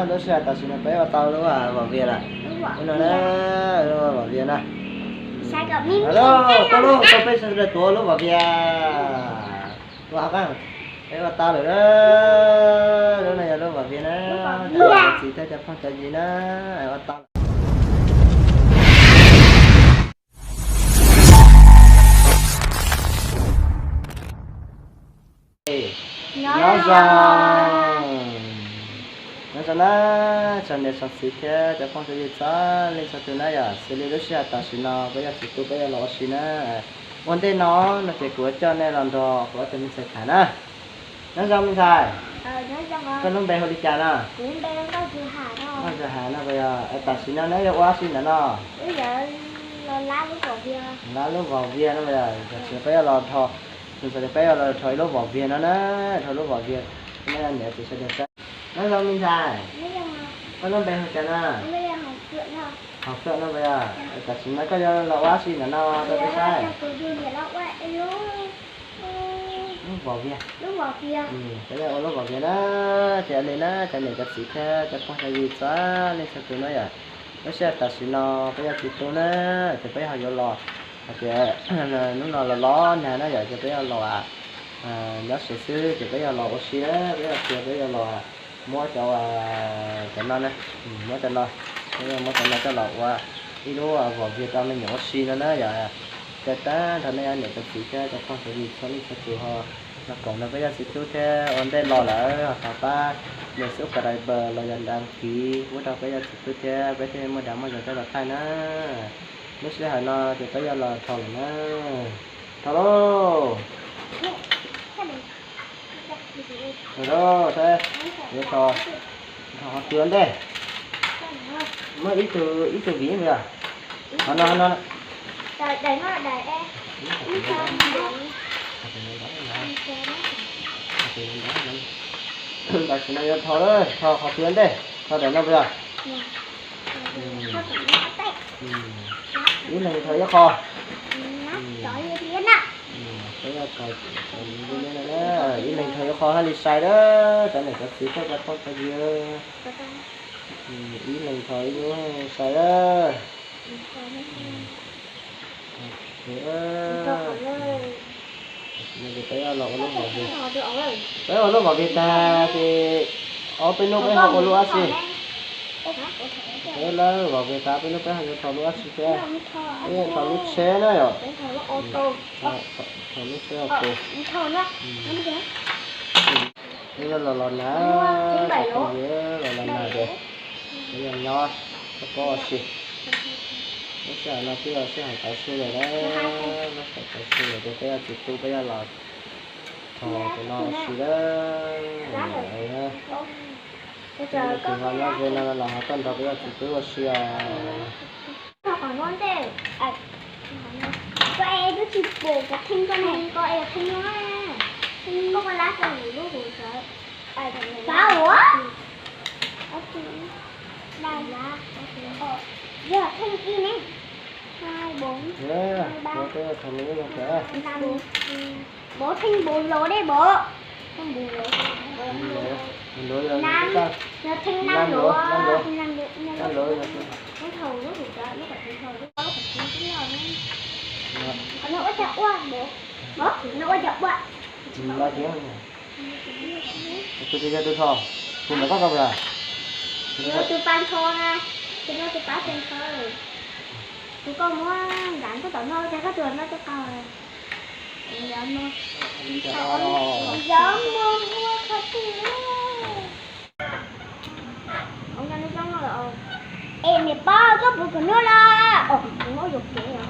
Lub sij hawm tam sim no peb ua tau lub vos vias lawm. Lub no na, lub vos vias na. Tuaj lauj, tuaj peb sawv daws tuav lub vos vias. Tuav hauv qab, peb ua tau lawm. Lub no yog lub vos vias na, cov txiv thiab cov phooj cov ywg na, ua tau lawm. Nyob zoo, nyob zoo na, tsoom niam tsoom txiv thiab cov phooj cov ywg txhua leej txhua tus na yom, xws li lub sij hawm tam sim no peb yog txiv tub peb yuav los ua si na. Ua ntej no no ces kuv yuav coj nej los nrog kuv ob tug me ntxhais tham na. Nyob zoo me ntxhais. Koj lub npe hu li cas no? Nkauj Ntxawg Has no. Tam sim no neb yuav ua dab tsi ntawm no? Lab lub vos vias no, tam sim no peb yuav los dhos, tus ntxhais peb yuav los dhos ib lub vos vias no na, dhos lub vos vias. Nyob zoo me ntxhais, koj lub npe hu cas no? Hom Fwm no, tam sim no koj yuav los ua dab tsi ntawm no rau peb saib? Lub vos vias. Peb yuav ua lub vos vias na, ces li na cov niam cov txiv thiab cov phooj cov ywg txhua leej txhua tus na yom. Lub sij hawm tam sim no peb yog txiv tub na, ces peb ho yuav los hais tias hnub no los los nag na yom, ces peb yuav los nyob tsev xwb, ces peb yuav los ua si na, peb yuav tias peb yuav los muab cov, cov no na, muab cov no, peb yuav muab cov no coj los ua ib lub vos vias rau me nyuam ua si no na yom. Ces tag nrho nej cov niam cov txiv thiab cov phooj cov ywg txhua leej txhua tus ho los koom nrog peb yog txiv tub thiab ua ntej los lawm ho thov pab nias subscribe los yog đăng ký pub rau peb yog txiv tub thiab peb thiaj muaj dag muaj zog coj los thaij na. Lub sij hawm no ces peb yuav los dhos lawm na. Dhos lauj. Dhos lauj, saib, yuav dhos, dhos qhov twg ua ntej? Muab ib tug, ib tug viv mus yog. Qhov no, qhov no. Tam sim no yuav dhos, dhos qhov twg ua ntej? Dhos daim no puas yog? Ib leeg dhos ib qho. Ib leeg dhos ib qho thiaj li sai na, cov niam cov txiv thiab cov phooj cov ywg. Ib leeg dhos ib lub sai na. Peb ua lub vos vias, peb ua lub vos vias tag ces ob peb hnub peb ho ua lub dab tsi? Peb lub vos vias tag peb hnub peb ho yuav dhos lub dab tsi thiab? Peb yuav dhos lub tsheb na yom. Dhos lub tsheb os. Hnub no los los nag, los los nag ces peb yuav nyob koj pob ua si. Lub sij hawm no twb yog sij hawm tav su lawm na, lub sij hawm tav su lawm ces peb yog txiv tub peb yuav los dhos tus no ua si na. Tus no nyob ze no los ho tuaj nrog peb yog txiv tub ua si os. Yog theej ib ne, hai bốn, ba, bốn theej bốn lố đấy bố. Năm, nó thêm năm lố, thêm năm lố, năm lố. Cái thầu lúc của cháu, lúc của cháu, lúc của cháu cũng là nó ua chả ua bố. Bố, nó ua chả ua. Tus twg yog tus thov? Tus ntawm koj ko puas yog? Tus pab thov na, tus no tus pab thov. Tus koj muab nram koj tom no, cas koj tus no rau koj. Ua kho twg. Es niam pog, koj puas kam noj los?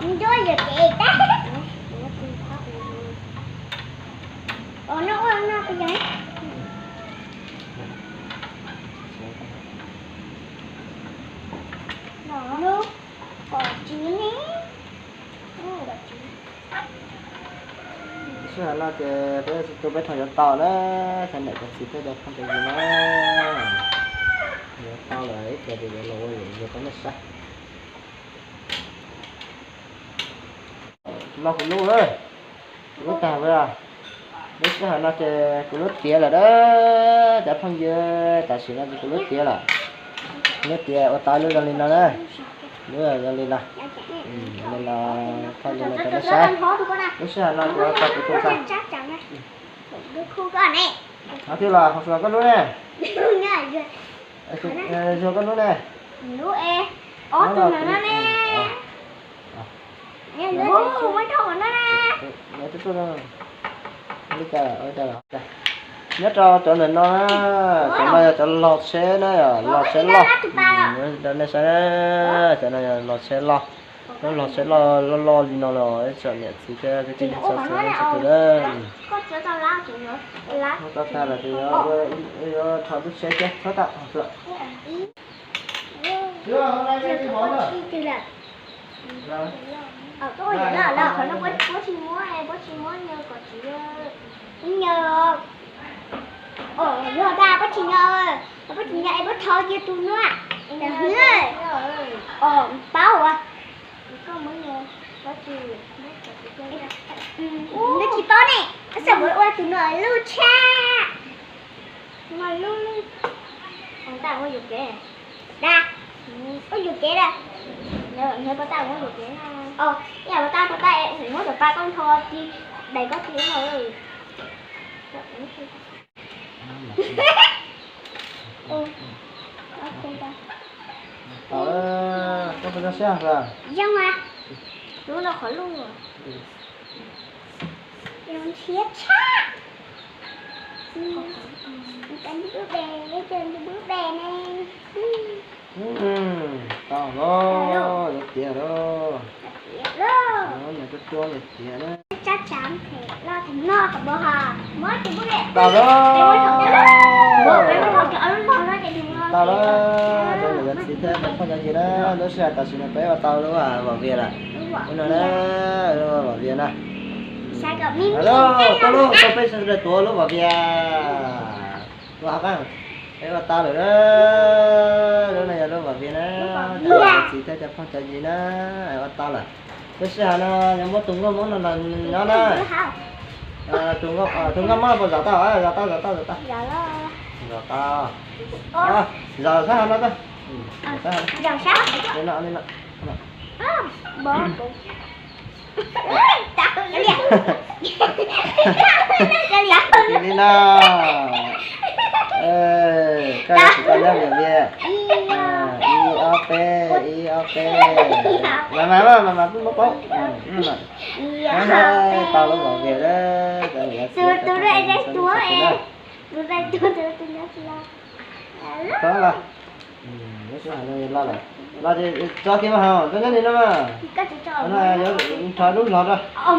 Ncuab yuam kev tag. Os, noj ua noj pes yog. Lub kom tswv ne. Sij hawm no ces peb tsis tu peb rho yuav tau na, cov niam cov txiv thiab cov phooj cov ywg na. Yuav tau lawm ib pliag ces yuav los ua yuav tau nej saib. Los kuv lub, kuv lub tag lawm. Lub sij hawm no ces kuv lub tiav lawm na, cov phooj ywg, tam sim no ces kuv lub tiav lawm. Nyob tias ua tau lub zoo li no na. Lub zoo li no. Li no, thaij li no rau nej saib. Lub sij hawm no kuv tau kuv tus ntxhais. Qhov twg los hauv suav koj lub ne? Zuag koj lub ne? Ob tug no ne. Nyob rau cov ntawm no na, cov no yog cov log tsheb na, yog log tsheb loj. Rau nej saib, cov no yog log tsheb loj. Lub log tsheb loj loj loj li no los ib tsoom niam txiv thiab kwv tij neej tsa sawv daws tsis tau lawm. Tau tag lawm ces yuav rho lub tsheb thiab txhob tawm. Puab tsis muab, puab tsis muab nyo kom tsis, nyo, yog tas puab tsis nyo, puab tsis nyo es puab thov cia tus no, paub as. Nws tsis paub ne, xav ua tus no lub tshab. Da, ua yus kev da. Ib yam li tas tas es muab cov pa koj nrho ci, dais koj ci no. Tau, koj puas tau siab? Zoo mas, lub no qhov lub, zoo ntshiab tshaj. Tau lawm, yuav tiav lawm. Nyob tuaj tuaj yuav tiav na. Tau lawm. Tau lawm, cov niam cov txiv thiab cov phooj cov ywg na, lub sij hawm tam sim no peb ua tau lub vam vias lawm. Lub no na, lub vam vias na. Tuaj lub, tuaj peb sawv daws tuav lub vam vias. Ua hauv qab, peb ua tau lawm na. Lub no yog lub vam vias na, cov niam cov txiv thiab cov phooj cov ywg na, ua tau lawm. Lub sij hawm no yog muab tus nkauj Hmoob no los nyob na. Tus nkauj Hmoob no puas zom tau? Zom tau, zom tau, zom tau. Zom tau. Zom sab hauv no. Li no, li no. Li no. Koj yuav tsum tau nyob vam vias. Ib ob peb, ib ob peb. Mas mas mas mas mas muab paub. Tau lub vam vias na, cov niam cov txiv, cov phooj cov ywg na. Tau los. Lub sij hawm no los lawm. Los ces tso kiag mus hauv, tso nyob li no mas. Yuav rho lub log rau. Ib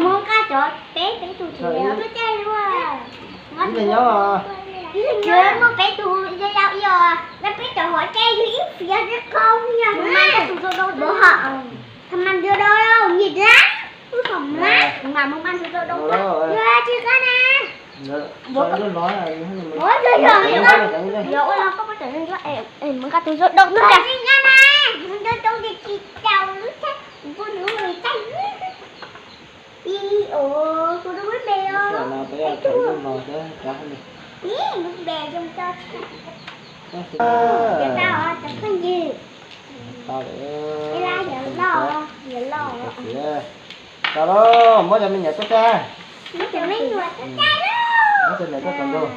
leeg nyob os. Tha mas ntua dau, nyiam dab, ub thaum mas, mas mus mas ntua dau, yog tsis qab na. Tso lub log, yog, yog, yog, yog ua no koj puas tseem nco, es mus nqa tus zoo dau tuaj. Tsis nqa na, mus ntua dau ces tsis tau lub tshab, kuv nws tag. Ib, ua, kuv lub npe os. Ib, lub npe zoo tso tshaj. Cov tau os, cov phooj ywg. Ib lab yuav loj, yuav loj. Tau lauj, muab cov me nyuam tuaj tag. Muab cov me nyuam tuaj tag lauj. Muab cov me nyuam tuaj tag lauj.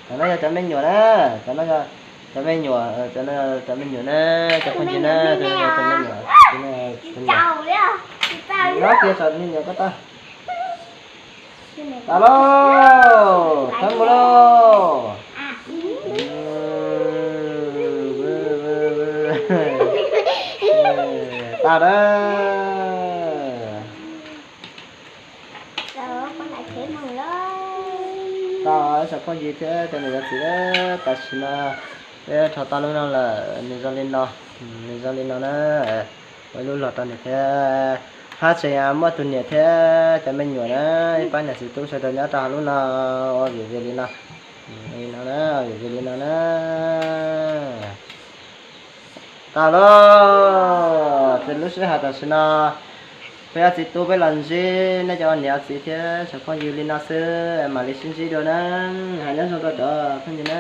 Cov no yog cov me nyuam na, cov no yog cov me nyuam, cov no yog cov me nyuam na, cov phooj ywg na, cov no yog cov me nyuam. Nyob kiag saum me nyuam ko tag. Tau lauj, thawb mus lauj. Tau lauj. Tau, ib tsoom phooj ywg thiab cov niam cov txiv, tam sim no peb rho tau lub no lawm, nws zoo li no, nws zoo li no na. Ua ib lub log rau nws thiab, hab tseem muaj tus niam thiab cov me nyuam na, ib pab niam txiv tub sawv daws nyob rau hauv lub no ua video li no, li no na, video li no na. Tau lauj, ces lub sij hawm tam sim no peb ua txiv tub peb los ntsib nej cov niam txiv thiab cov phooj ywg li no xwb, mam li sib ntsib dua na. Hais nyob zoo rau cov phooj ywg na.